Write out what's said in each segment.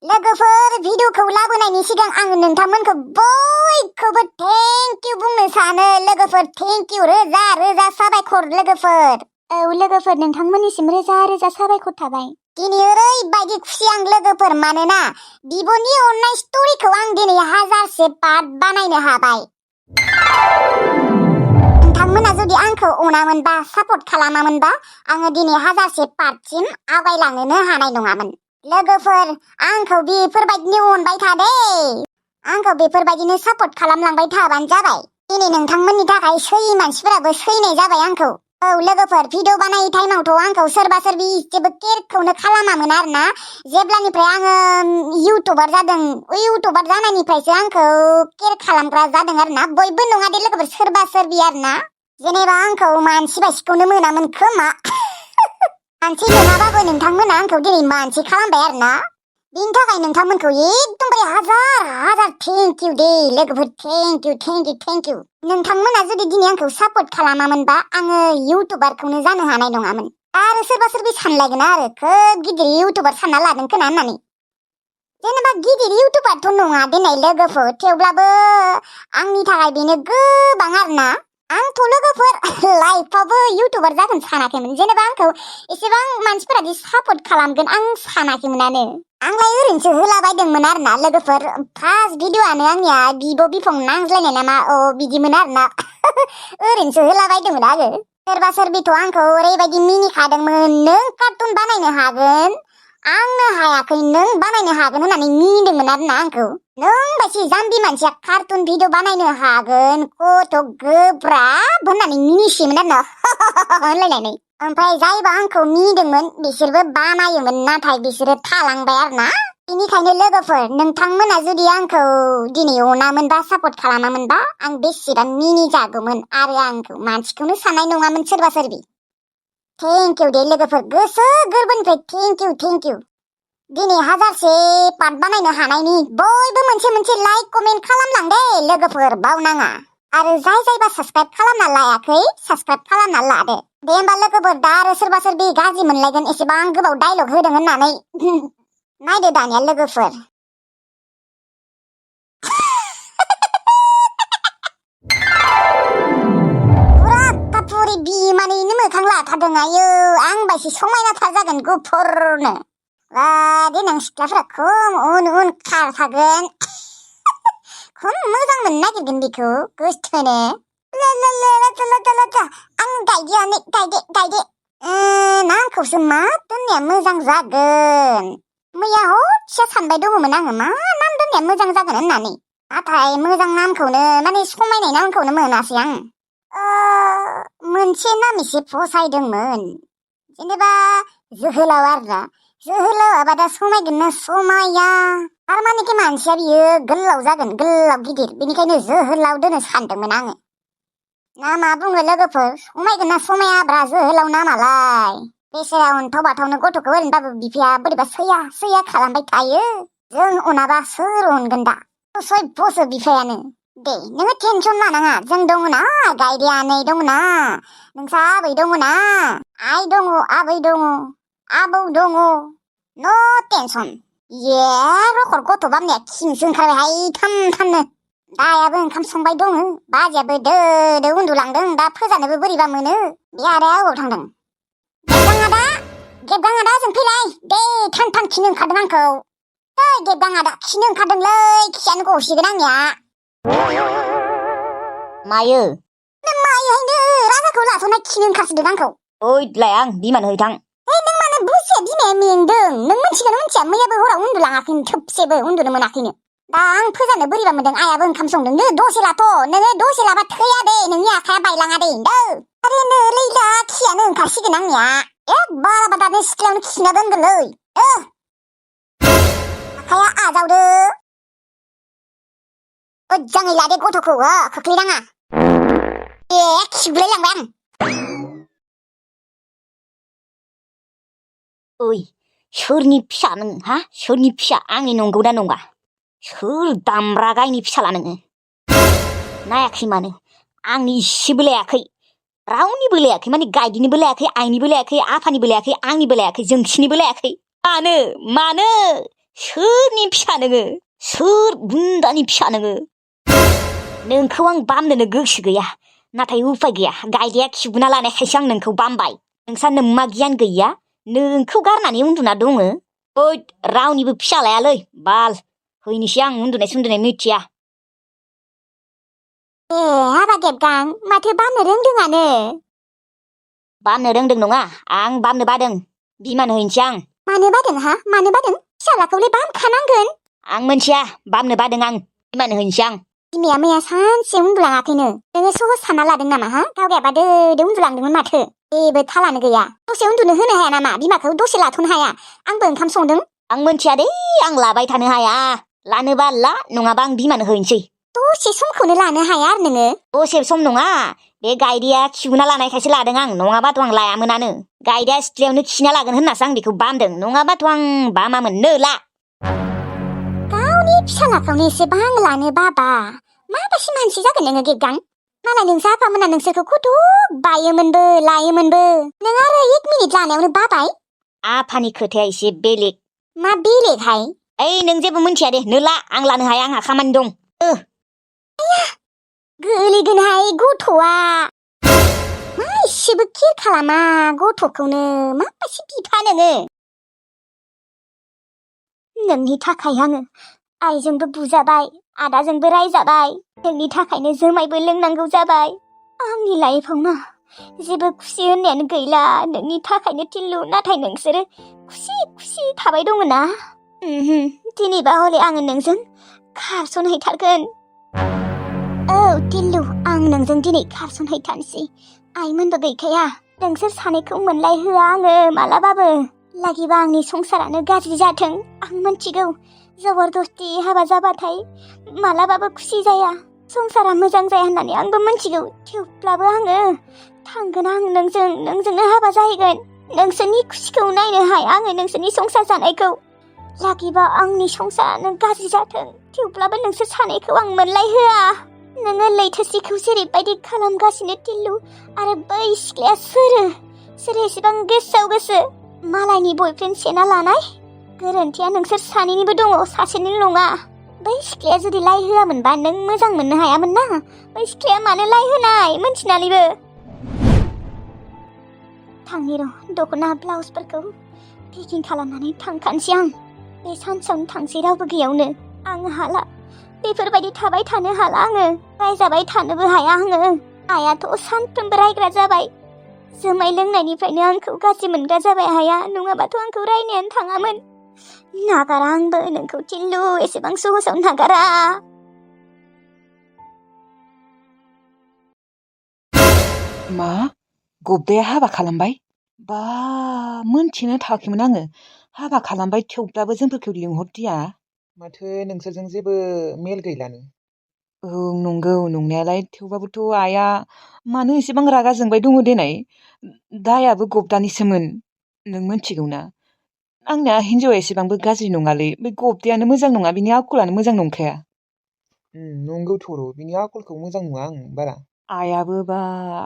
लोगोफोर भिडिअखौ लाबोनायनि सिगां आं नोंथांमोनखौ बयखौबो थेंक इउ बुंनो सानो लोगोफोर थेंक इउ रोजा रोजा साबायखर लोगोफोर। औ लोगोफोर नोंथांमोननिसिम रोजा रोजा साबायखर थाबाय। दिनै ओरैबायदि खुसि आं लोगोफोर मानोना बिब'नि अननाय स्ट'रिखौ आं दिनै 1000से पार्ट बानायनो हाबाय। नोंथांमोना जुदि आंखौ अनामोनबा सापर्ट खालामामोनबा आङो दिनै 1000से पार्टसिम आवगायलांनोनो हानाय नङामोन। लोगोफोर आंखौ बेफोरबायदिनो अनबाय था दे। आंखौ बेफोरबायदिनो सापर्ट खालामलांबाय थाबानो जाबाय। दिनै नोंथांमोननि थाखाय सैयै मानसिफोराबो सैनाय जाबाय आंखौ। औ लोगोफोर भिडिअ बानाय टाइमावथ' आंखौ सोरबा सोरबि जेबो केयारखौनो खालामामोन आरोना। जेब्लानिफ्राय आङो इउटुबार जादों इउटुबार जानायनिफ्रायसो आंखौ केयार खालामग्रा जादों आरोना। बयबो नङा दे लोगोफोर सोरबा सोरबि आरोना। जेनेबा आंखौ मानसि बायसिखौनो मोनामोन खोमा। मानसि नङाबाबो नोंथांमोना आंखौ दिनै मानसि खालामबाय आरोना। बिनि थाखाय नोंथांमोनखौ एकदमबारे हाजार थेंक इउ दे लोगोफोर thank you thank you thank you. नोंथांमोना जुदि दिनै आंखौ सापर्ट खालामामोनबा आङो इउटुबारखौनो जानो हानाय नङामोन। आरो सोरबा सोरबि सानलायगोन आरो खोब गिदिर इउटुबार सानना लादों खोना होननानै। जेनेबा गिदिर इउटुबारथ' नङा दिनै लोगोफोर, थेवब्लाबो आंनि थाखाय बेनो गोबां आरोना। आंथ' लोगोफोर लाइफआवबो इउटुबार जागोन सानाखैमोन। जेनेबा आंखौ एसेबां मानसिफोरादि सापर्ट खालामगोन आं सानाखैमोनानो। आंलाय ओरैनोसो होलाबायदोंमोन आरोना लोगोफोर। फार्स्ट भिडिअ'आनो आंनिया बिब' बिफं नांज्लायनाय नामा बिदिमोन आरोना। ओरैनोसो होलाबायदोंमोन आरो। सोरबा सोरबिथ' आंखौ ओरैबायदि मिनिखादोंमोन, नों कार्टुन बानायनो हागोन आंनो हायाखै नों बानायनो हागोन होननानै मिनिदोंमोन आरोना आंखौ। नों बायदि जाम्बि मानसिया कार्टुन भिडिअ बानायनो हागोन खथ' गोब्राब होननानै मिनिसोमोन आरोना होनलायनानै। ओमफ्राय जायबा आंखौ मिनिदोंमोन बिसोरबो बानायोमोन, नाथाय बिसोरो थालांबाय आरोना। बेनिखायनो लोगोफोर नोंथांमोना जुदि आंखौ दिनै अनामोनबा सापर्ट खालामामोनबा आं बेसेबां मिनिजागौमोन आरो आंखौ मानसिखौनो साननाय नङामोन सोरबा सोरबि। थेंक इउ दे लोगोफोर, गोसो गोरबोनिफ्राय थेंक इउ थेंक इउ। दिनै 1000से पार्ट बानायनो हानायनि बयबो मोनसे मोनसे लाइक कमेन्ट खालामलां दे लोगोफोर, बावनाङा। आरो जायबा साबसक्राइब खालामना लायाखै साबसक्राइब खालामना लादो। दे होमबा लोगोफोर दा आरो सोरबा सोरबि गाज्रि मोनलायगोन एसेबां गोबाव डायलग होदों होननानै। नायदो दानिया लोगोफोर। पुरि बिमानैनो मोखां लाथारदों आयौ, आं बायसो समायनाथार जागोन गुफुरनो। देनां सिख्लाफोरा खम उन उन खारफागोन। खम मोजां मोननो नागिरगोन बेखौ गोसथोनो। आं गायदे ना आंखौसो मा दोननाया मोजां जागोन। मैया हरसे सानबाय दङमोन आङो मा नाम दोननाया मोजां जागोन होननानै। नाथाय मोजां नामखौनो माने समायनाय नामखौनो मोनासै आं। मोनसे नाम एसे फसायदोंमोन, जेनेबा जोहोलाव आरोना। जोहोलावाबा दा समायगोन ना समाया? थारमाने मानसिया बियो गोलाव जागोन, गोलाव गिदिर, बेनिखायनो जोहोलाव दोनो सानदोंमोन आङो। ना मा बुङो लोगोफोर, समायगोन ना समायाब्रा जोहोलाव नामालाय? बेसेरा अनथाव बाथावनो गथ'खौ ओरैनोबाबो बिफाया बोरैबा सैया खालामबाय थायो। जों अनाबा सोर अनगोन दा? सयबोसो बिफायानो। दे नोङो टेनसन लानाङा, जों दङना, गायदे आनै दङना, नोंसा आबै दङना, आइ दङ, आबै दङ, आबौ दङ, नो टेनसन। रखर गथ' बामनाया खिनोसो ओंखारबायहाय थामनो। दायाबो ओंखाम संबाय दङ, बाजैयाबो दो उन्दुलांदों, दा फोजानोबो बोरैबा मोनो। बे आदाया अबाव थांदों? गेबगां आदा जों फैलाय दे, थां खिनो ओंखारदों आंखौ। गेबगां आदा खिनो ओंखारदोंलै, खियानो गसिगोन आंनिया। मायो? मायोहायनो राजाखौ लाथ'ना खिनो ओंखारसोदों आंखौ। ओइलाय आं बिमानो हैथां। नों मानो बुजिया, बिमाया मेंदों। नों मिथिगोन मिथिया मैयाबो हराव उन्दुलाङाखैनो, थोबसेबो उन्दुनो मोनाखैनो। दा आं फोजानो बोरैबा मोनदों, आइयाबो ओंखाम संदों। नो दसे लाथ', नोङो दसे लाबा थैया दे, नोंनि आखाया बायलाङा दे। आरे नोलै दा खियानो ओंखारसिगोन आंनिया। बाराबा दानो सिथ्लायावनो खिना दोनगोनलै। आखाया आजावदो। मोजाङै लादे गथ'खौ, खोख्लैनाङा। खिगुलायलांबाय आं। ओइ सोरनि फिसा नों हा? सोरनि फिसा? आंनि नंगौना नङा? सोर दामब्रा गायनि फिसाला नोङो? नायाखै मानो? आंनि इसेबो लायाखै, रावनिबो लायाखै, माने गायदिनिबो लायाखै, आइनिबो लायाखै, आफानिबो लायाखै, आंनिबो लायाखै, जोंसिनिबो लायाखै। मानो सोरनि फिसा नोङो सोर बुन्दानि फिसा नोङो नोंखौ आं बामनोनो गोसो गैया नाथाय उफाय गैया गायदाया खिबुना लानायखायसो आं नोंखौ बामबाय नोंसा नोम्मा गियान गैया नोंखौ गारनानै उन्दुना दङो ओइ रावनिबो फिसालायालै बाल हैनोसै आं उन्दुनाय मिथिया ए हाबा गेबगां माथो बामनो रोंदोंआनो बामनो रोंदों नङा आं बामनो बादों बिमानो हैनोसै आं मानो बादों हा मानो बादों फिसालाखौलाय बामखानांगोन आं मोनथिया बामनो बादों आं बिमानो हैनोसै आं बिमाया मैया सानसे उन्दुलाङाखैनो नोङो सहस सानना लादों नामा हा गावगायाबा दोदो उन्दुलांदोंमोन माथो जेबो थालानो गैया दसे उन्दुनो होनो हाया नामा बिमाखौ दसे लाथ'नो हाया आंबो ओंखाम संदों आं मोनथिया दे आं लाबाय थानो हाया लानोबा ला नङाबा आं बिमानो हैनोसै दसे समखौनो लानो हाया आरो नोङो दसे सम नङा बे गायदाया खिबुना लानायखायसो लादों आं नङाबाथ' आं लायामोनानो गायदाया सिथ्लायावनो खिना लागोन होननासो आं बेखौ बामदों नङाबाथ' आं बामामोननो ला गावनि फिसालाखौनो एसेबां लानो बाबा माबासि मानसि जागोन नोङो गेबगां मालाय नोंसा आफामोना नोंसोरखौ खथ' बायोमोनबो लायोमोनबो नों आरो 1 मिनिट लानायावनो बाबाय आफानि खोथाया एसे बेलेग मा बेलेगहाय ओइ नों जेबो मोनथिया दे नो ला आं लानो हाया आंहा खामानि दं गोलैगोनहाय गथ'आ मा एसेबो केयार खालामा गथ'खौनो माबासि बिफा नोङो नोंनि थाखाय आङो आइजोंबो बुजाबाय आदाजोंबो रायजाबाय नोंनि थाखायनो जुमायबो लोंनांगौ जाबाय आंनि लाइफआवनो जेबो खुसि होननायानो गैला नोंनि थाखायनो टिल्लु नाथाय नोंसोरो खुसि थाबाय दङ ना दिनैबा हले आङो नोंजों खारसनहैथारगोन औ टिल्लु आं नोंजों दिनै खारसनहैथारसै आइमोनबो गैखाया नोंसोर सानैखौ मोनलाय होआ आङो मालाबाबो लागिबा आंनि संसारानो गाज्रि जाथों आं मोनथिगौ जबरदस्ति हाबा जाबाथाय मालाबाबो खुसि जाया संसारा मोजां जाया होननानै आंबो मोनथिगौ थेवब्लाबो आङो थांगोन आं नोंजोंनो हाबा जाहैगोन नोंसोरनि खुसिखौ नायनो हाया आङो नोंसोरनि संसार जानायखौ लागिबा आंनि संसारानो गाज्रि जाथों थेवब्लाबो नोंसोर सानैखौ आं मोनलाय होआ नोङो लैथोसिखौ जेरैबायदि खालामगासिनो टिल्लु आरो बै सिख्लाया सोर एसेबां गोसोआव गोसो मालायनि बयफ्रेन्ड सेना लानाय गोरोन्थिया नोंसोर सानैनिबो दङ सासेनिल' नङा बै सिख्लाया जुदि लाइ होआमोनबा नों मोजां मोननो हायामोन ना बै सिख्लाया मानो लाइ होनाय मोनथिनानैबो थांनि र' दख'ना ब्लाउसफोरखौ पेकिं खालामनानै थांखानोसै आं बे सानसेयावनो थांसै रावबो गैयावनो आं हाला बेफोरबायदि थाबाय थानो हाला आङो रायजाबाय थानोबो हाया आङो आइयाथ' सानफ्रोमबो रायग्रा जाबाय जुमाय लोंनायनिफ्रायनो आंखौ गाज्रि मोनग्रा जाबाय आइया नङाबाथ' आंखौ रायनायानो थाङामोन नागारा आंबो नोंखौ टिल्लु एसेबां सहसाव नागारा मा गबदाया हाबा खालामबाय बा मोनथिनो थाखैमोन आङो हाबा खालामबाय थेवब्लाबो जोंफोरखौ लिंहरदिया माथो नोंसोरजों जेबो मेल गैलानो औ नंगौ नंनायालाय थेवबाबोथ' आइया मानो एसेबां रागा जोंबाय दङ देनाय दायाबो गबदानिसोमोन नों मोनथिगौ ना आंनिया हिन्जावा एसेबांबो गाज्रि नङालै बे गबदायानो मोजां नङा बिनि आखलानो मोजां नंखाया नंगौ थर' बिनि आखलखौ मोजां नुवा आं बारा आइयाबो बा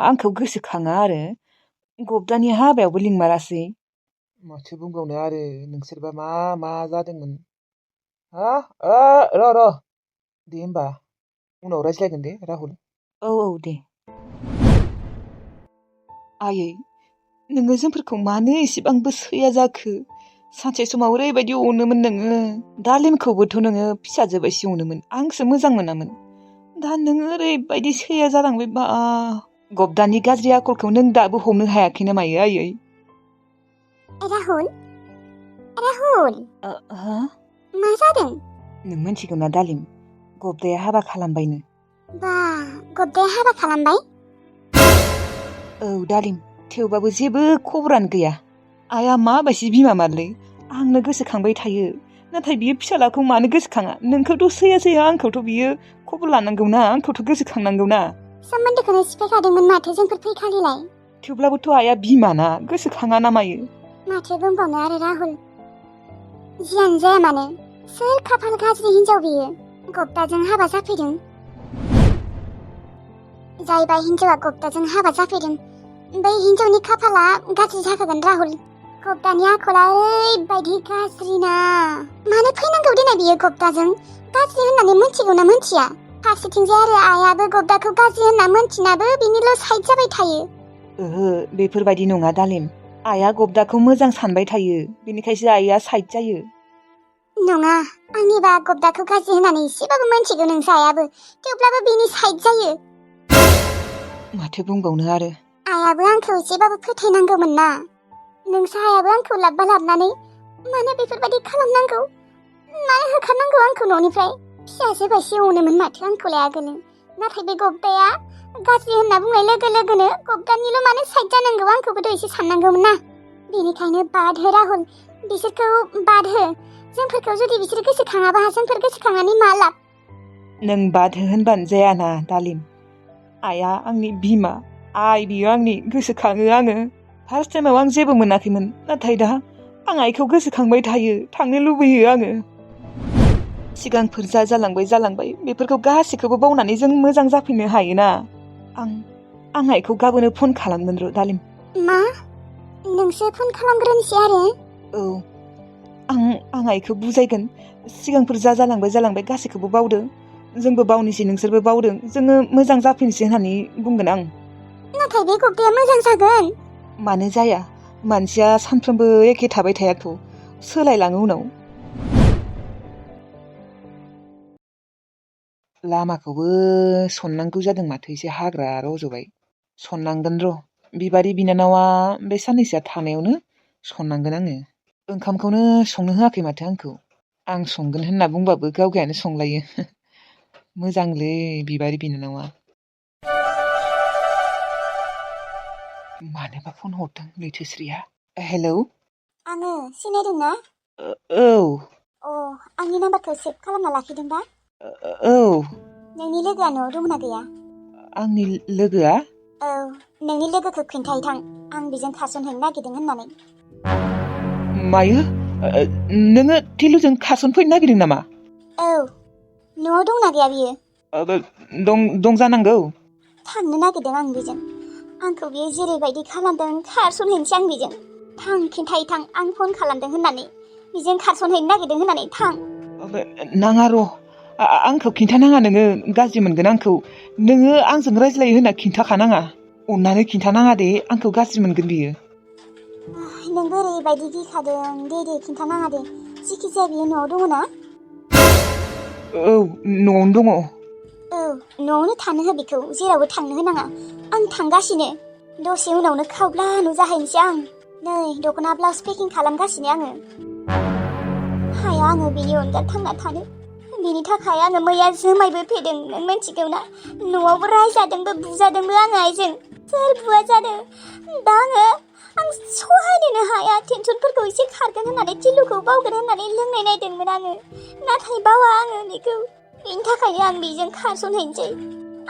आंखौ गोसोखाङा आरो गबदानि हाबायावबो लिंमारासै माथो बुंबावनो आरो नोंसोरबा मा जादोंमोन र' दे होमबा उनाव रायज्लायगोन दे राहुल औ दे आयै नोङो जोंफोरखौ मानो एसेबांबो सैया जाखो सानसे समाव ओरैबायदि अनोमोन नोङो दालिमखौबोथ' नोङो फिसाजो बायदि अनोमोन आंसो मोजां मोनामोन दा नोङो ओरैबायदि सैया जालांबाय बा गबदानि गाज्रि आखलखौ नों दाबो हमनो हायाखै ना मायो आयै राहुल हा मा जादों नों मिथिगौ ना दालिम गबदाया हाबा खालामबायनो बा गबदाया हाबा खालामबाय औ दालिम थेवबाबो जेबो खबरानो गैया आइया माबायदि बिमा मारलै आंनो गोसोखांबाय थायो नाथाय बियो फिसालाखौ मानो गोसोखाङा नोंखौथ' सैया आंखौथ' बियो खबर लानांगौना आंखौथ' गोसोखांनांगौना सोमोन्दोखौनो सिफायखादोंमोन माथो जोंफोर फैखालिलाय थेवब्लाबोथ' आइया बिमाना गोसोखाङा ना मायो माथो बुंबावनो आरो राहुल जियानो जाया मानो सोर खाफाल गाज्रि हिन्जाव बियो गबदाजों हाबा जाफैदों जायबा हिन्जावा गबदाजों हाबा जाफैदों बै हिन्जावनि खाफाला गाज्रि जाखागोन राहुल गब्दानि आखला ओरैबायदि गाज्रिना मानो फैनांगौ देनाय बियो गब्दाजों गाज्रि होननानै मिथिगौना मिथिया फारसेथिंजाय आरो आइयाबो गब्दाखौ गाज्रि होनना मिथिनाबो बिनिल' साइड जाबाय थायो ओहो बेफोरबायदि नङा दालिम आइया गब्दाखौ मोजां सानबाय थायो बेनिखायसो आइया साइड जायो नङा आंनिबा गब्दाखौ गाज्रि होननानै एसेबाबो मिथिगौ नोंसो आइयाबो थेवब्लाबो बिनि साइड जायो माथो बुंबावनो आरो आइयाबो आंखौ एसेबाबो फोथायनांगौमोन ना नोंसो आइयाबो आंखौ लाबनानै मानो बेफोरबायदि खालामनांगौ मानो होखारनांगौ आंखौ न'निफ्राय फिसाजो बायसो अनोमोन माथो आंखौलाय आगोलो नाथाय बे गब्दाया गाज्रि होनना बुंनाय लोगो लोगोनो गब्दानिल' मानो साइड जानांगौ आंखौबोथ' एसे साननांगौमोन ना बेनिखायनो बाद हो राहुल बिसोरखौ बाद हो जोंफोरखौ जुदि बिसोर गोसोखाङाबा जोंफोर गोसोखांनानै मा लाब नों बाद हो होनबानो जायाना दालिम आइया आंनि बिमा आइ बियो आंनि गोसोखाङो आङो फार्स्ट टाइमाव आं जेबो मोनाखैमोन नाथाय दा आं आइखौ गोसोखांबाय थायो थांनो लुबैयो आङो सिगांफोर जालांबाय बेफोरखौ गासैखौबो बावनानै जों मोजां जाफिननो हायोना आं आइखौ गाबोनो फन खालामगोन र' दालिम मा नोंसो फन खालामग्रोनोसै आरो औ आं आइखौ बुजायगोन सिगांफोर जालांबाय गासैखौबो बावदों जोंबो बावनोसै नोंसोरबो बावदों जोङो मोजां जाफिनसै होननानै बुंगोन आं नाथाय बे गब्दाया मोजां जागोन मानो जाया मानसिया सानफ्रोमबो एखे थाबाय थायाथ' सोलायलाङो उनाव लामाखौबो सननांगौ जादों माथो एसे हाग्रा रज'बाय सननांगोन र' बिबारि बिनानावा बे साननैसोआ थानायावनो सननांगोन आङो ओंखामखौनो संनो होआखै माथो आंखौ आं संगोन होनना बुंबाबो गावगायानो संलायो मोजांलै बिबारि बिनानावा मानोबा फन हरदों लैथोस्रिया हेलौ आङो सिनायदोंना औ आंनि नाम्बारखौ सेभ खालामना लाखिदोंबा औ नोंनि लोगोआ न'आव दंना गैया आंनि लोगोआ औ नोंनि लोगोखौ खिन्थाहैथां आं बेजों खारसनहैनो नागिरदों होननानै मायो नोङो टिलुजों खारसनफैनो नागिरदों नामा औ न'आव दंना गैया बियो दं जानांगौ थांनो नागिरदों आं बेजों आंखौ बियो जेरैबायदि खालामदों खारसनहैनोसै आं बेजों थां खिन्थाहैथां आं फन खालामदों होननानै बेजों खारसनहैनो नागिरदों होननानै थां नाङा र' आंखौ खिन्थानाङा नोङो गाज्रि मोनगोन आंखौ नोङो आंजों रायज्लायो होनना खिन्थाखानाङा अननानै खिन्थानाङा दे आंखौ गाज्रि मोनगोन बियो नोंबो ओरैबायदि गिखादों दे खिन्थानाङा दे जिखि जाया बियो न'आव दङ ना औ न'आवनो दङ औ न'आवनो थानो हो बेखौ जेरावबो थांनो होनाङा आं थांगासिनो दसे उनावनो खावब्ला नुजाहैनोसै आं नै दख'ना ब्लाउस पेकिं खालामगासिनो आङो हाया आङो बेनि अनगा थांना थानो बेनि थाखाय आङो मैया जुमायबो फेदों नों मिथिगौ ना न'आवबो रायजादोंबो बुजादोंबो आङो आइजों सोर बुवा जादों दा आं सहायनोनो हाया टेनसनफोरखौ एसे खारगोन होननानै टिलुखौ बावगोन होननानै लोंनाय नायदोंमोन आङो नाथाय बावा आङो बेखौ बेनि थाखायनो आं बेजों खारसनहैनोसै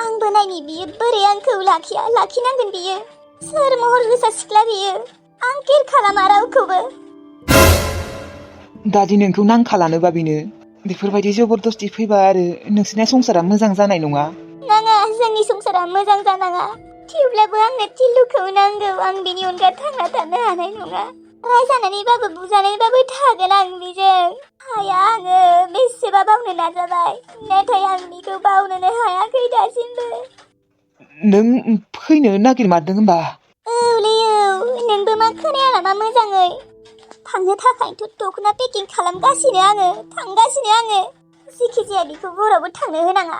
आंबो नायनि बियो बोरै आंखौ लाखिनांगोन बियो सोर महर गोसा सिख्ला बियो आं केर खालामा रावखौबो दादि नोंखौ नांखालानोबा बेनो बेफोरबायदि जबरदस्ति फैबा आरो नोंसोरना संसारा मोजां जानाय नङा नाङा जोंनि संसारा मोजां जानाङा थेवब्लाबो आंनो टिलुखौ नांगौ आं बिनि अनगा थांना थानो हानाय नङा रायजानानैबाबो बुजानानैबाबो थागोन आं बेजों हाया आङो बेसेबा बावनो नाजाबाय नाथाय आं बेखौ बावनोनो हायाखै दासिमबो नों फैनो नागिरमारदों होनबा औलै औ नोंबो मा खोनाया नामा मोजाङै थांनो थाखायथ' दख'ना पेकिं खालामगासिनो आङो थांगासिनो आङो जेखि जाया बेखौ बरावबो थांनो होनाङा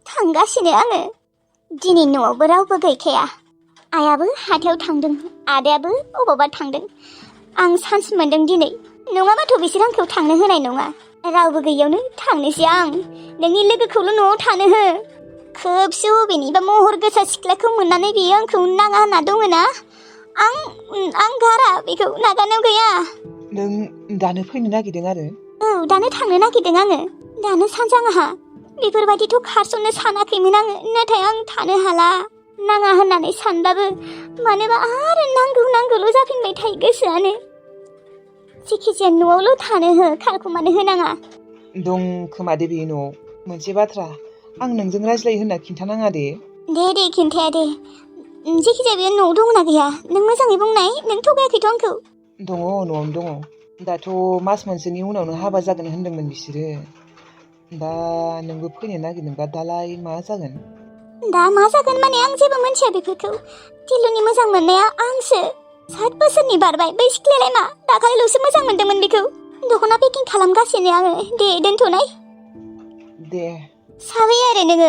थांगासिनो आङो दिनै न'आवबो रावबो गैखाया आइयाबो हाथायाव थांदों आदायाबो अबावबा थांदों आं चान्स मोनदों दिनै नङाबाथ' बिसोर आंखौ थांनो होनाय नङा रावबो गैयियावनो थांनोसै आं नोंनि लोगोखौल' न'आव थानो हो खोबसो बबेनिबा महर गोसा सिख्लाखौ मोननानै बियो आंखौ नाङा होनना दङना आं गारा बेखौ नागारनायाव गैया नों दानो फैनो नागिरदों आरो औ दानो थांनो नागिरदों आङो दानो सानजां आंहा बेफोरबायदिथ' खारसननो सानाखैमोन आङो नाथाय आं थानो हाला नाङा होननानै सानबाबो मानोबा आरो नांगौल' जाफिनबाय थायो गोसोआनो जेखिजाया न'आवल' थानो हो खारखुमानो होनाङा दं खोमा दे बेयो न'आव मोनसे बाथ्रा आं नोंजों रायज्लायो होनना खिन्थानाङा दे खिन्थाया दे जायखिजाया बेयो न'आव दंना गैया नों मोजाङै बुंनाय नों थगायाखैथ' आंखौ दङ न'आवनो दङ दाथ' मास मोनसेनि उनावनो हाबा जागोन होनदोंमोन बिसोरो दा नोंबो फैनो नागिरदोंबा दालाय मा जागोन दा मा जागोन माने आं जेबो मोनथिया बेफोरखौ टिलुनि मोजां मोननाया आंसो 7 बोसोरनि बारबाय बै सिख्लायालाय मा दाखालिल'सो मोजां मोनदोंमोन बेखौ दख'ना पेकिं खालामगासिनो आङो दे दोनथ'नाय दे साबै आरो नोङो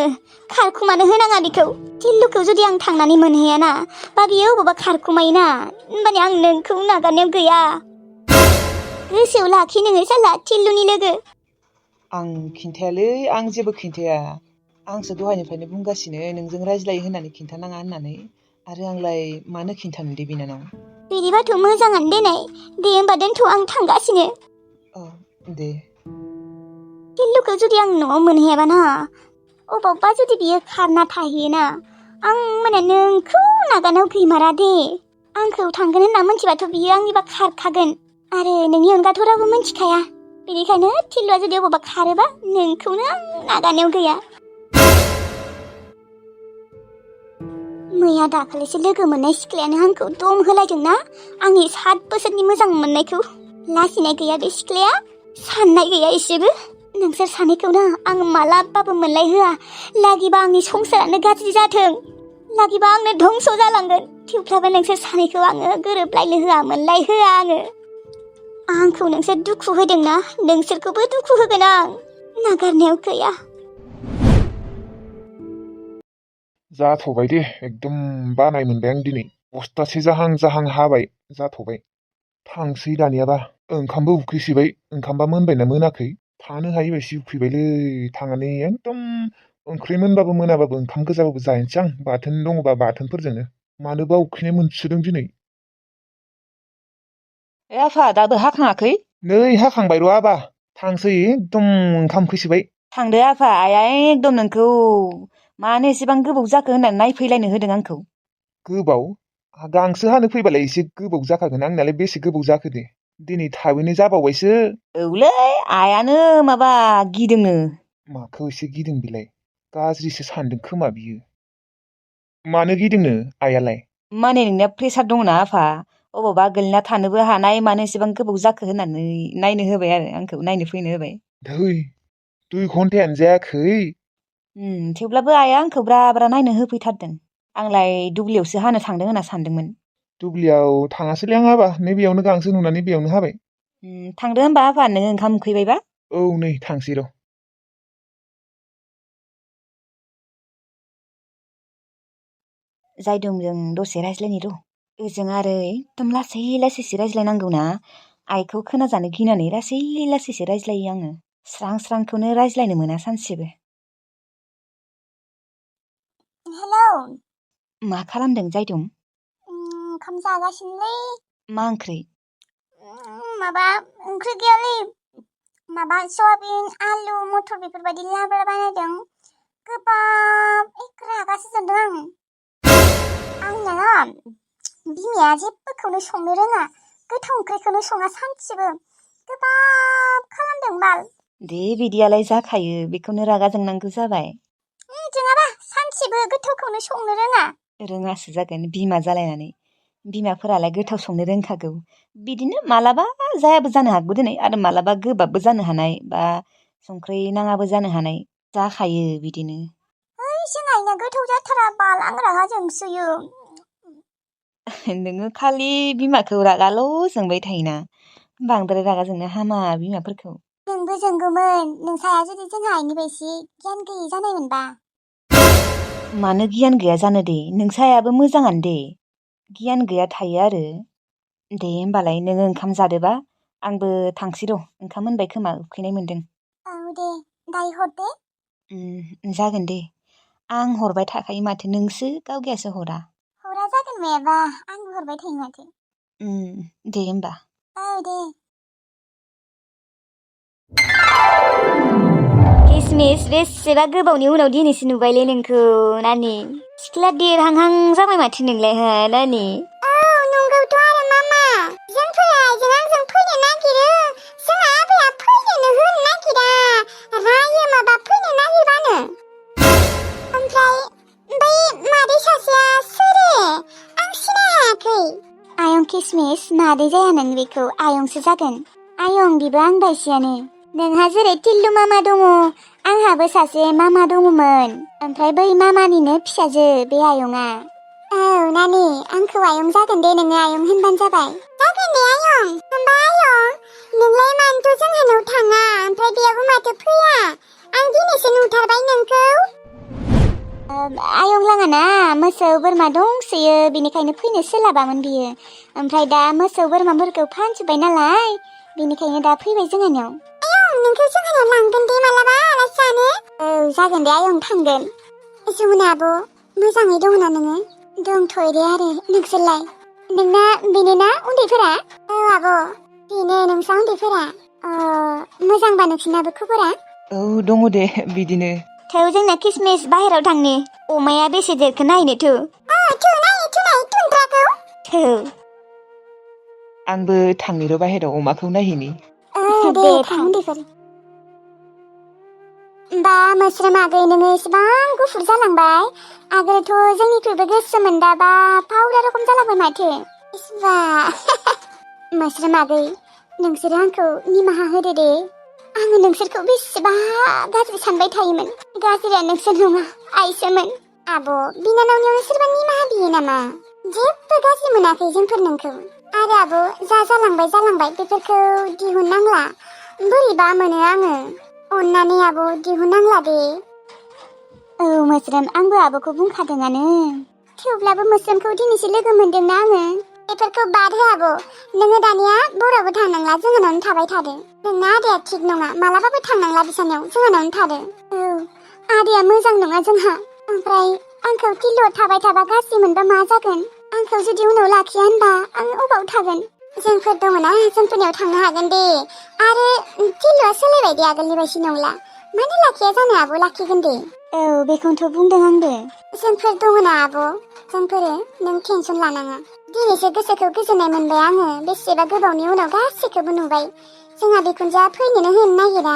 खारखुमानो होनाङा बेखौ टिल्लुखौ जुदि आं थांनानै मोनहैयाना बा बियो अबावबा खारखुमायोना होनबाने आं नोंखौ नागारनायाव गैया गोसोआव लाखि नोङो साला टिल्लुनि लोगो आं खिन्थायालै आं जेबो खिन्थाया आंसो दहायनिफ्रायनो बुंगासिनो नोंजों रायज्लायो होननानै खिन्थानाङा होननानै आरो आंलाय मानो खिन्थानो दे बिनानाव बिदिबाथ' मोजाङानो देनाय दे होमबा दोनथ' आं थांगासिनो दे टिल्लुखौ जुदि आं न'आव मोनहैयाबा ना अबावबा जुदि बियो खारना थाहैयोना आं माने नोंखौ नागारनायाव गैमारा दे आंखौ थांगोन होनना मिथिबाथ' बियो आंनिबा खारखागोन आरो नोंनि अनगाथ' रावबो मिथिखाया बेनिखायनो टिल्लुआ जुदि अबावबा खारोबा नोंखौनो आं नागारनायाव गैया मैया दाखालिसो लोगो मोननाय सिख्लायानो आंखौ दम होलायदोंना आंनि 7 बोसोरनि मोजां मोननायखौ लाजिनाय गैया बे सिख्लाया साननाय गैया एसेबो नोंसोर सानैखौनो आं मालाबाबो मोनलाय होआ लागिबा आंनि संसारानो गाज्रि जाथों लागिबा आंनो धंस जालांगोन थेवब्लाबो नोंसोर सानैखौ आङो गोरोबलायनो होआ मोनलाय होआ आंखौ नोंसोर दुखु होदोंना नोंसोरखौबो दुखु होगोन आं नागारनायाव गैया जाथ'बाय दे एकदम बानाय मोनबाय आं दिनै बस्थासे जाहां जाहां हाबाय जाथ'बाय थांसै दानियाबा ओंखामबो उखैसोबाय ओंखामबा मोनबायना मोनाखै थानो हायि बायसि उखैबायलै थांनानै एकदम ओंख्रि मोनबाबो मोनाबाबो ओंखाम गोजाबाबो जाहैनोसै आं बाथोन दङबा बाथोनफोरजोंनो मानोबा उखैनाय मोनसोदों दिनै आफा दाबो हाखाङाखै नै हाखांबाय र' आबा थांसै एकदम ओंखाम उखैसोबाय थांदो आफा आइया एकदम नोंखौ मानो एसेबां गोबाव जाखो होननानै नायफैलायनो होदों आंखौ गोबाव गांसो हानो फैबालाय एसे गोबाव जाखागोन आंनालाय बेसे गोबाव जाखो दे दिनै थाबैनो जाबावबायसो औलै आइयानो माबा गिदोंनो माखौ एसे गिदों बिलाय गाज्रिसो सानदों खोमा बियो मानो गिदोंनो आइयालाय माने नोंनिया प्रेसार दङना आफा अबावबा गोलैना थानोबो हानाय मानो एसेबां गोबाव जाखो होननानै नायनो होबाय आरो आंखौ नायनो फैनो होबाय धै 2 घन्टायानो जायाखै थेवब्लाबो आइया आंखौ ब्रा ब्रा नायनो होफैथारदों आंलाय दुब्लियावसो हानो थांदों होनना सानदोंमोन दुब्लियाव थाङासैलै आं आबा नैबेयावनो गांसो नुनानै बेयावनो हाबाय थांदो होमबा आफा नों ओंखाम उखैबायबा औ नै थांसै र' जायदुमजों दसे रायज्लायनि र' ओजों आरो एकदम लासै लासैसो रायज्लायनांगौना आइखौ खोनाजानो गिनानै लासै लासैसो रायज्लायो आङो स्रां स्रांखौनो रायज्लायनो मोना सानसेबो हेलौ मा खालामदों जायदुम ओंखाम जागासिनोलै मा ओंख्रि माबा ओंख्रि गैयालै माबा सयाबिन आलु मटर बेफोरबायदि लाब्रा बानायदों गोबाब रागासो जोंदों आंना बिमाया जेबोखौनो संनो रोङा गोथाव ओंख्रिखौनो सङा सानसेबो गोबाब खालामदों बाल दे बिदियालाय जाखायो बेखौनो रागा जोंनांगौ जाबाय जोङाबा सानसेबो गोथावखौनो संनो रोङासो जागोन बिमा जालायनानै बिमाफोरालाय गोथाव संनो रोंखागौ बिदिनो मालाबा जायाबो जानो हागौ दिनै आरो मालाबा गोबाबबो जानो हानाय बा संख्रि नाङाबो जानो हानाय जाखायो बिदिनो जोंहायना गोथाव जाथारा बाल आं रागा जोंसोयो नोङो खालि बिमाखौ रागाल' जोंबाय थायोना बांद्राय रागा जोंनो हामा बिमाफोरखौ जोंबो जोंगौमोन नोंसाया जुदि जोंहा आइनि बायदि गियान गैयि जानायमोनबा मानो गियान गैया जानो दे नोंसायाबो मोजाङानो दे गियान गैया थायो आरो दे होमबालाय नोङो ओंखाम जादोबा आंबो थांसै र' ओंखाम मोनबाय खोमा उखैनाय मोनदों औ दे दायो हरदे जागोन दे आं हरबाय थाखायो माथो नोंसो गावगायासो हरा जागोन मायाबा आंबो हरबाय थायो माथो दे होमबा औ दे किसमिस बेसेबा गोबावनि उनाव दिनैसो नुबायलै नोंखौ नानि सिख्ला देरहांहां जाबाय माथो नोंलाय हो नानि औ नंगौथ' आरो मामा जोंफोरा आइजों आंजों फैनो नागिरो जोंहा आबैया फैनोनो होनो नागिरा रायो माबा फैनो नागिरबानो ओमफ्राय बै मादै सासेया सोरो आयं किसमिस मादै जाया नों बेखौ आयंसो जागोन आयं बिबो आं बायसियानो नोंहा जेरै टिल्लु मामा दङ आंहाबो सासे मामा दङमोन ओमफ्राय बै मामानिनो फिसाजो बे आयंआ औ नानि आंखौ आयं जागोन दे नोङो आयं होनबानो जाबाय जागोन दे आयं होमबा आयं नोंलाय मानोथ' जोंहानाव थाङा ओमफ्राय बेयावबो माथो फैया आं दिनैसो नुथारबाय नोंखौ आयं लाङाना मोसौ बोरमा दंसोयो बेनिखायनो फैनो सोलाबामोन बियो ओमफ्राय दा मोसौ बोरमाफोरखौ फानजोब्बाय नालाय बेनिखायनो दा फैबाय जोंहानाव आयं नोंखौ जोंहानाव लांगोन दे मालाबा आलासि जानो औ जागोन दे आयं थांगोन जमुना आब' मोजाङै दंना नोङो दंथ'यो दे आरो नोंसोरलाय नोंना बेनो ना उन्दैफोरा औ आब' बेनो नोंसा उन्दैफोरा मोजांबा नोंसिनाबो खबरा औ दङ दे बिदिनो थौ जोंना किसमिस बाहेराव थांनि अमाया बेसे देरखो नायनो थौ नाय थुनद्राखौ थौ आंबो थांनि र' बाहेराव अमाखौ नायहैनि दे थां उन्दैफोर बा मोस्रोम आगै नोङो एसेबां गुफुर जालांबाय आगोलथ' जोंनिख्रुइबो गोसोमोन दा बा पाउडार रखम जालांबाय माथो इसिबा मोस्रोम आगै नोंसोरो आंखौ निमाहा होदो दे आङो नोंसोरखौ बेसेबा गाज्रि सानबाय थायोमोन गाज्रिया नोंसोर नङा आइसोमोन आब' बिनानावनियावनो सोरबा निमाहा बियो नामा जेबो गाज्रि मोनाखै जोंफोर नोंखौ आरो आब' जालांबाय बेफोरखौ दिहुननांला बोरैबा मोनो आङो अन्नानै आब' दिहुननांला दे औ मोस्रोम आंबो आब'खौ बुंखादोंआनो थेवब्लाबो मोस्रोमखौ दिनैसो लोगो मोनदोंना आङो बेफोरखौ बाद हो आब' नोङो दानिया बरावबो थांनांला जोंहानावनो थाबाय थादो नोंना आदाया थिग नङा मालाबाबो थांनांला बिसानाव जोंहानावनो थादो औ आदाया मोजां नङा जोंहा ओमफ्राय आंखौ टिल्लुआव थाबाय थाबा गाज्रि मोनबा मा जागोन आंखौ जुदि उनाव लाखिया होनबा आं अबाव थागोन जोंफोर दङना जोंफोरनियाव थांनो हागोन दे आरो टिल्लुआ सोलायबाय दे आगोलनि बायदि नंला मानो लाखिया जानो आब' लाखिगोन दे औ बेखौनोथ' बुंदों आंबो जोंफोर दङना आब' जोंफोरो नों टेनसन लानाङा दिनैसो गोसोखौ गोजोननाय मोनबाय आङो बेसेबा गोबावनि उनाव गासैखौबो नुबाय जोंहा बिखुनजोआ फैनोनो होनो नागिरा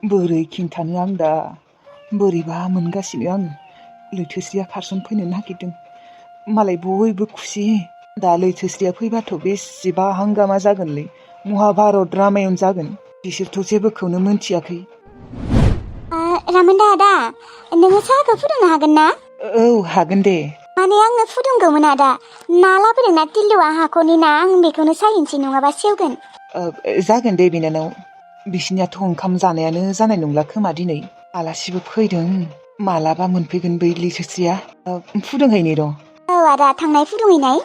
बोरै खिन्थानो आं दा बोरैबा मोनगासिनो आङो लैथोस्रिया खारसन फैनो नागिरदों मालाय बयबो खुसि दा लैथोस्रिया फैबाथ' बेसेबा हांगामा जागोनलै महाभारत रामायण जागोन बिसोरथ' जेबोखौनो मोनथियाखै रामोनदा आदा नोङो साहाखौ फुदुंनो हागोन ना औ हागोन दे माने आंनो फुदुंगौमोन आदा ना लाबोदोंना टिल्लुआ हाखरनि ना आं बेखौनो सायनोसै नङाबा सेवगोन जागोन दे बिनानाव बिसिनियाथ' ओंखाम जानायानो जानाय नंला खोमा दिनै आलासिबो फैदों मालाबा मोनफैगोन बै लैथोस्रिया फुदुंहैनि र' औ आदा थांनाय फुदुंहैनाय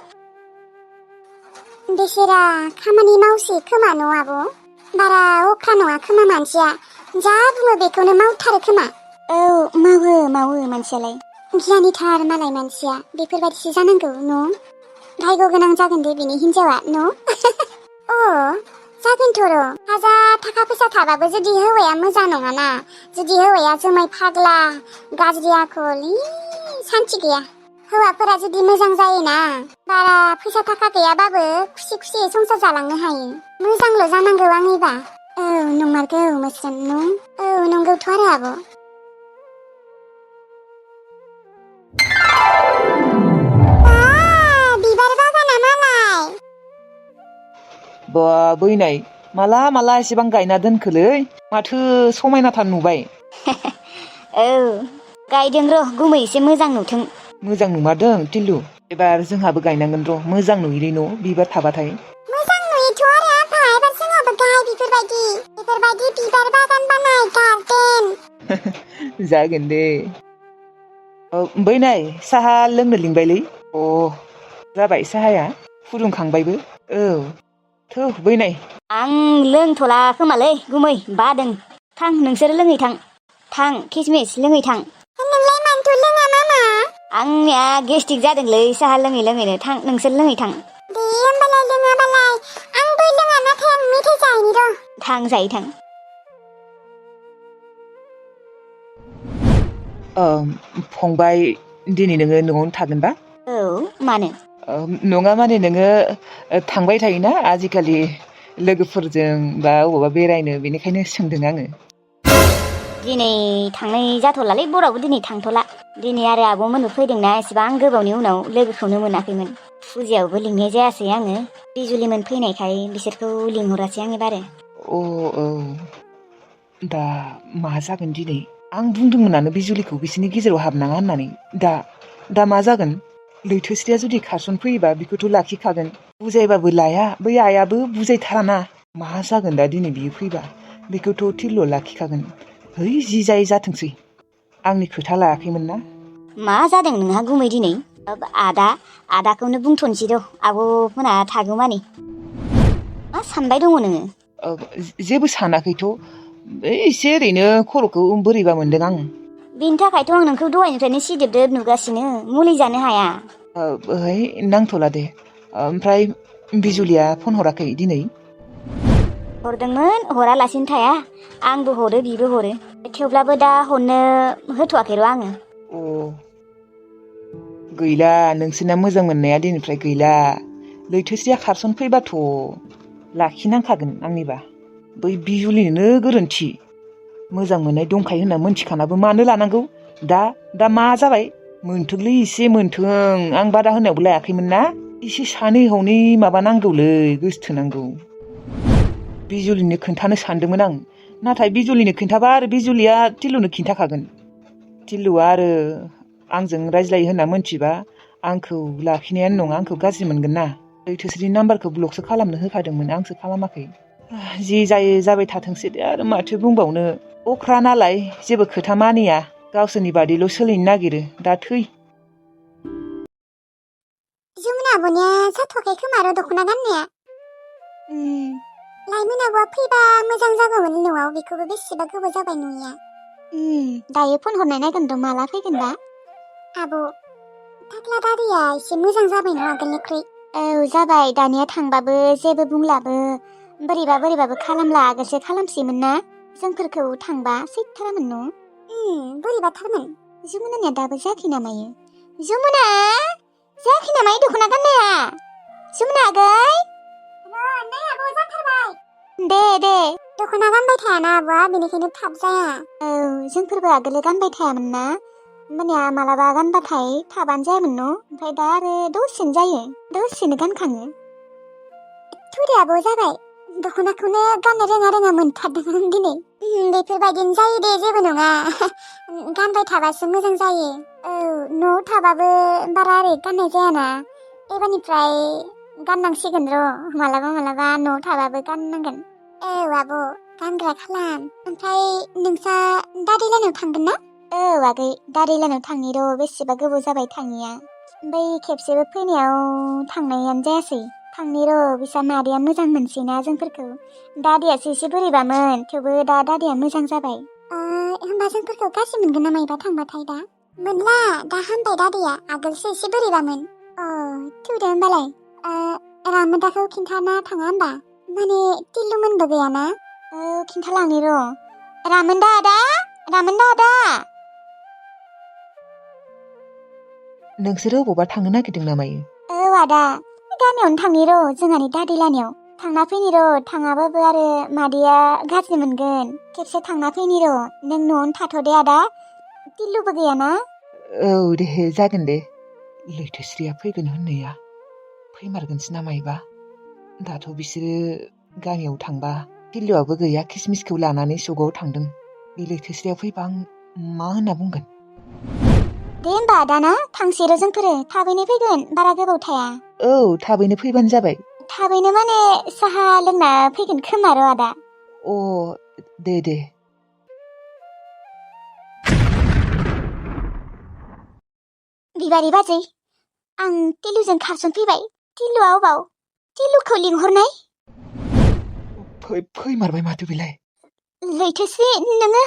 बेसेरा खामानि मावसै खोमा न' आब' बारा अख्रा नङा खोमा मानसिया जा बुङो बेखौनो मावथारो खोमा औ मावो मानसियालाय गियानिथार मालाय मानसिया बेफोरबायदिसो जानांगौ न' भाग्य गोनां जागोन दे बिनि हिनजावा न' जागोनथ' र' हाजार थाखा फैसा थाबाबो जुदि हौवाया मोजां नङाना जुदि हौवाया जुमाय फाग्ला गाज्रि आखल सान्थि गैया हौवाफोरा जुदि मोजां जायोना बारा फैसा थाखा गैयाबाबो खुसि खुसियै संसार जालांनो हायो मोजांल' जानांगौ आंनिबा औ नंमारगौ मोस्रोम न' औ नंगौथ' आरो आब' बिबार बागाना मालाय बा बैनाय माला एसेबां गायना दोनखोलै माथो समायनाथार नुबाय औ गायदों र' गुमै एसे मोजां नुथों मोजां नुमारदों टिल्लु एबार जोंहाबो गायनांगोन र' मोजां नुयोलै न' बिबार थाबाथाय मोजां नुयोथ' आरो आफा एबार जोंहाबो गाय बेफोरबायदि बिबार बागान बानाय गार्डेन जागोन दे बैनाय साहा लोंनो लिंबायलै जाबाय साहाया फुदुंखांबायबो औ थौ बैनाय आं लोंथ'ला खोमालै गुमै बादों थां नोंसोर लोङै थां किसमिस लोङै थां नोंलाय मानोथ' लोङा मामा आंनिया गेस्टिक जादोंलै साहा लोङैनो थां नोंसोर लोङै थां दे होमबालाय लोङाबालाय आंबो लोङा नाथाय आं मेथाइ जाहैनि र' थां जायो थां फंबाय दिनै नोङो न'आवनो थागोनबा औ मानो नङा माने नोङो थांबाय थायोना आजिखालि लोगोफोरजों बा अबावबा बेरायनो बेनिखायनो सोंदों आङो दिनै थांनाय जाथ'लालै बरावबो दिनै थांथ'ला दिनै आरो आब'मोनबो फैदोंना एसेबां गोबावनि उनाव लोगोखौनो मोनाखैमोन फुजायावबो लिंनाय जायासै आङो बिजुलिमोन फैनायखाय बिसोरखौ लिंहरासै आङो बारो औ दा मा जागोन दिनै आं बुंदोंमोनानो बिजुलिखौ बिसोरनि गेजेराव हाबनाङा होननानै दा मा जागोन लैथोस्रिया जुदि खारसन फैयोबा बेखौथ' लाखिखागोन बुजायबाबो लाया बै आइयाबो बुजायथाराना मा जागोन दा दिनै बियो फैबा बेखौथ' थिल्लुआ लाखिखागोन है जि जायो जाथोंसै आंनि खोथा लायाखैमोन ना मा जादों नोंहा गुमै दिनै आदाखौनो बुंथ'नोसै र' आब'मोना थागौमानि मा सानबाय दङ नोङो जेबो सानाखैथ' एसे ओरैनो खर'खौ बोरैबा मोनदों आं बिनि थाखायथ' आं नोंखौ दहायनिफ्रायनो सिदेबदोब नुगासिनो मुलि जानो हाया ओइ नांथ'ला दे ओमफ्राय बिजुलिया फन हराखै दिनै हरदोंमोन हरालासिनो थाया आंबो हरो बिबो हरो थेवब्लाबो दा हरनो होथ'वाखै र' आङो गैला नोंसोरना मोजां मोननाया दिनैनिफ्राय गैला लैथोस्रिया खारसन फैबाथ' लाखिनांखागोन आंनिबा बै बिजुलिनो गोरोन्थि मोजां मोननाय दंखायो होनना मोनथिखानाबो मानो लानांगौ दा मा जाबाय मोनथोंलै एसे मोनथों आं बादा होनायावबो लायाखैमोन ना एसे सानै हनै माबा नांगौलै गोसोथोनांगौ बिजुलिनो खोन्थानो सानदोंमोन आं नाथाय बिजुलिनो खोन्थाबा आरो बिजुलिया थिल्लुनो खिन्थाखागोन थिल्लुआ आरो आंजों रायज्लायो होनना मोनथिबा आंखौ लाखिनायानो नङा आंखौ गाज्रि मोनगोन ना लैथोस्रिनि नाम्बारखौ ब्लकसो खालामनो होखादोंमोन आंसो खालामाखै जि जायो जाबाय थाथोंसै दे आरो माथो बुंबावनो अख्रा नालाय जेबो खोथा मानिया गावसोरनि बादिल' सोलिनो नागिरो दा थै जमुना आब'निया जाथ'वाखै खोमा र' दख'ना गाननाया लाइमोन आब'आ फैबा मोजां जागौमोन न'आव बेखौबो बेसेबा गोबाव जाबाय नुयिया दायो फन हरनाय नायगोन र' माला फैगोनबा आब' थाख्ला दारिया एसे मोजां जाबाय न' आगोलनिख्रुइ औ जाबाय दानिया थांबाबो जेबो बुंलाबो बोरैबाबो खालामला आगोलसो खालामसैमोन ना जोंफोरखौ थांबा सैथारामोन न' बोरैबाथारमोन जमुनानिया दाबो जायाखै नामायो जमुना जायाखै नामायो दख'ना गाननाया जमुना आगै नै आब' जाथारबाय दे दख'ना गानबाय थायाना आब'आ बेनिखायनो थाब जाया औ जोंफोरबो आगोल गानबाय थायामोन ना होमबानिया मालाबा गानबाथाय थाबानो जायामोन न' ओमफ्राय दा आरो दसेनो जायो दसेनो गानखाङो थुदे आब' जाबाय दख'नाखौनो गाननो रोङा मोनथारदों आं दिनै बेफोरबायदिनो जायो दे जेबो नङा गानबाय थाबासो मोजां जायो औ न'आव थाबाबो बारा ओरै गाननाय जायाना एबारनिफ्राय गाननांसिगोन र' मालाबा न'आव थाबाबो गाननांगोन औ आब' गानग्रा खालाम ओमफ्राय नोंसा दादैलानाव थांगोन ना औ आगै दादैलानाव थांनि र' बेसेबा गोबाव जाबाय थाङिया बै खेबसेबो फैनायाव थांनायानो जायासै थांनि र' बिसा मादैया मोजां मोनसैना जोंफोरखौ दादैयासो एसे बोरैबामोन थेवबो दा दादैया मोजां जाबाय होमबा जोंफोरखौ गाज्रि मोनगोन ना मायबा थांबाथाय दा मोनला दा हामबाय दादैया आगोलसो एसे बोरैबामोन थौदे होमबालाय रामोदाखौ खिन्थाना थाङा होमबा माने तिल्लुमोनबो गैयाना खिन्थालांनि र' रामोनदा आदा नोंसोरो अबावबा थांनो नागिरदों नामायो औ आदा गामियावनो थांनि र' जोंहानि दादैलानियाव थांना फैनि र' थाङाबाबो आरो मादैया गाज्रि मोनगोन खेबसे थांना फैनि र' नों न'आवनो थाथ'दे आदा तिल्लुबो गैयाना औ दे जागोन दे लैथोस्रिया फैगोन होननाया फैमारगोनसो ना मायबा दाथ' बिसोरो गामियाव थांबा तिल्लुआबो गैया किसमिसखौ लानानै सगाव थांदों बे लैथोस्रिया फैबा आं मा होनना बुंगोन दे होमबा आदाना थांसै र' जोंफोरो थाबैनो फैगोन बारा गोबाव थाया औ थाबैनो फैबानो जाबाय थाबैनो माने साहा लोंना फैगोन खोमा र' आदा दे बिबारि बाजै आं तिल्लुजों खारसन फैबाय तिल्लुआ अबाव तिल्लुखौ लिंहरनाय फैमारबाय माथो बेलाय लैथोस्रि नोङो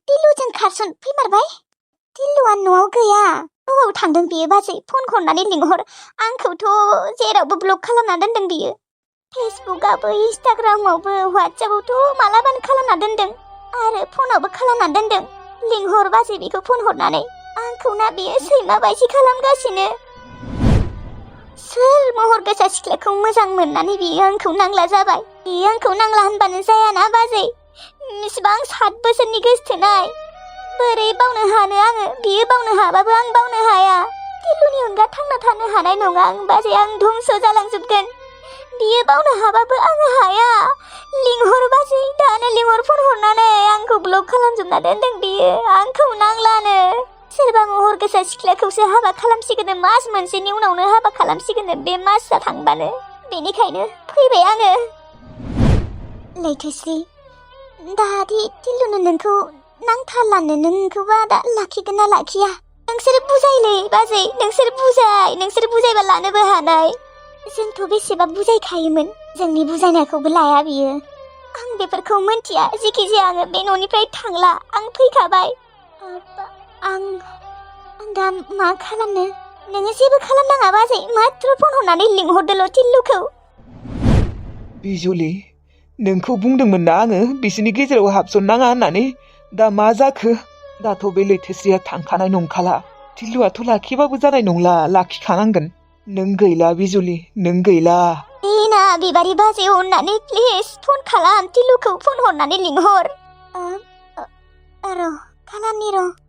तिल्लुजों खारसन फैमारबाय तिल्लुआ न'आव गैया बबाव थांदों बियो बाजै फन हरनानै लिंहर आंखौथ' जेरावबो ब्लक खालामना दोनदों बियो फेसबुकआवबो इन्स्टाग्रामावबो वाट्सएपआवथ' मालाबानो खालामना दोनदों आरो फनावबो खालामना दोनदों लिंहर बाजै बेखौ फन हरनानै आंखौ ना बियो सैमा बायदि खालामगासिनो सोर महर गोसा सिख्लाखौ मोजां मोननानै बियो आंखौ नांला जाबाय बियो आंखौ नांला होनबानो जायाना बाजै बेसेबां 7 बोसोरनि गोसोथोनाय बोरै बावनो हानो आङो बियो बावनो हाबाबो आं बावनो हाया टिल्लुनि अनगा थांना थानो हानाय नङा आं बाजै आं धंस जालांजोबगोन बियो बावनो हाबाबो आङो हाया लिंहर बाजै दानो लिंहर फन हरनानै आंखौ ब्लक खालामजोबना दोनदों बियो आंखौ नांलानो सोरबा महर गोसा सिख्लाखौसो हाबा खालामसिगोन मास मोनसेनि उनावनो हाबा खालामसिगोन बे मासआ थांबानो बेनिखायनो फैबाय आङो लैथोस्रि दादि टिल्लुनो नोंखौ नांथारलानो नोंखौबा दा लाखिगोन ना लाखिया नोंसोर बुजायलै बाजै नोंसोर बुजायबा लानोबो हानाय जोंथ' बेसेबा बुजायखायोमोन जोंनि बुजायनायखौबो लाया बियो आं बेफोरखौ मोनथिया जेखि जाया आङो बे न'निफ्राय थांला आं फैखाबाय आं दा मा खालामनो नोङो जेबो खालामनाङा बाजै मात्र फन हरनानै लिंहरदोल' टिल्लुखौ बिजुलि नोंखौ बुंदोंमोन ना आङो बिसोरनि गेजेराव हाबसननाङा होननानै दा मा जाखो दाथ' बे लैथोस्रिया थांखानाय नंखाला टिल्लुआथ' लाखिबाबो जानाय नंला लाखिखानांगोन नों गैला बिजुलि नों गैला देना बिबारि बाजै अननानै प्लिज फन खालाम टिल्लुखौ फन हरनानै लिंहर र' खालामनि र'